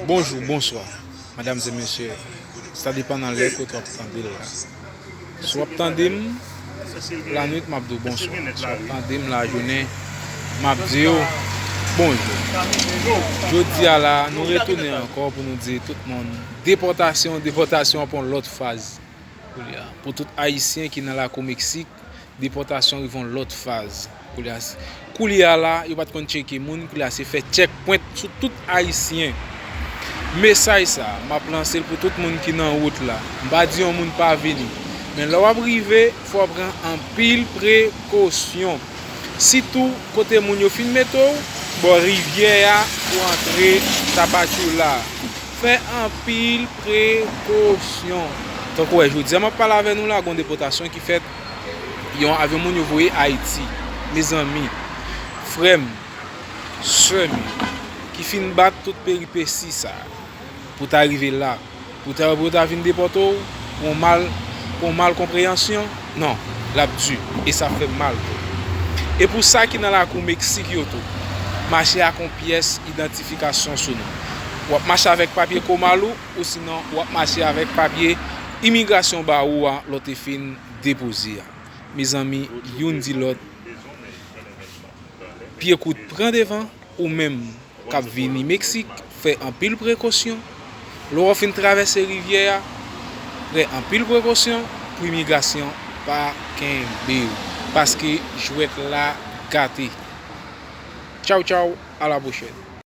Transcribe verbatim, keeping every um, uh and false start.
Bonjou, bonswa, medam e mesye. Sa depann nan lè kote w ap tande l la. Si w ap tande m lannwit, m ap di w bonswa. Si w ap tande m lajounen, m ap di w bonjou. Jodi a la, nou retounen ankò pou nou di tout moun depòtasyon, depòtasyon ap yon lòt faz. Koulye a, pou tout Ayisyen ki nan lakou Meksik, depòtasyon rive yon lòt faz. Koulye a, koulye a la, yo pa t konn tcheke moun, koulye a se fè tchèkpwent sou tout Ayisyen. Mesaj sa, m ap lanse l pou tout moun ki nan wout la. M pa di yon moun pa vini. Men lè w ap rive, fò w pran anpil prekosyon. Sitou kote moun yo fin mete w, bò rivyè a pou antre Tapachula. Fè anpil prekosyon. Tankou w wè, jodi a m ap pale avè nou la, gen yon depòtasyon ki fèt, yon avyon moun yo voye Ayiti. Mezanmi, frè m, sè m, ki fin bat tout peripesi sa pou ta rive la, pou ta, pou ta vin depòte w, pou yon mal, pou yon mal konpreyansyon, non, l ap di, e sa fè m mal tou. E pou sa ki nan lakou Meksik yo tou, mache ak yon pyès idantifikasyon sou nou. W ap mache avèk papye komal ou, ou sinon w ap mache avèk papye imigrasyon ba ou a lè w te fin depoze a. Mezanmi, youn di lòt, pye kout pran devan, ou menm k ap vini Meksik, fè anpil prekosyon. Lè w fin travèse rivyè a, pran anpil prekosyon pou imigrasyon pa kenbe w, paske jwèt la gate. Tchaw, tchaw, a la pwochèn.